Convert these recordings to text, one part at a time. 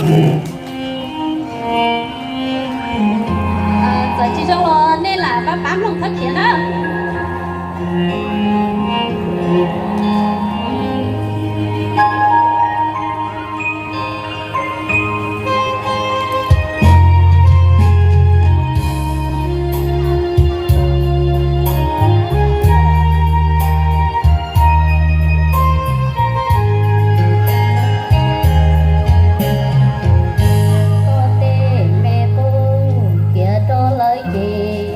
Txawm tsis zoo los nej lam pab pab mloog txhob khiav na. Koj tej me qub khiav rau lawv ces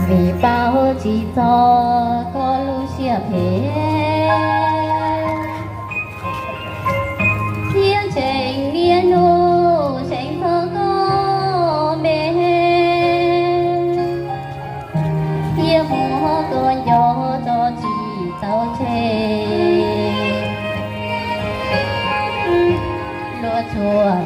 vim paub tsis txog koj lub siab phem. Thiab ntseeg niaj hnub seev txog koj me, thiab muab koj nco tso tsis tau tseg. Luag tsuas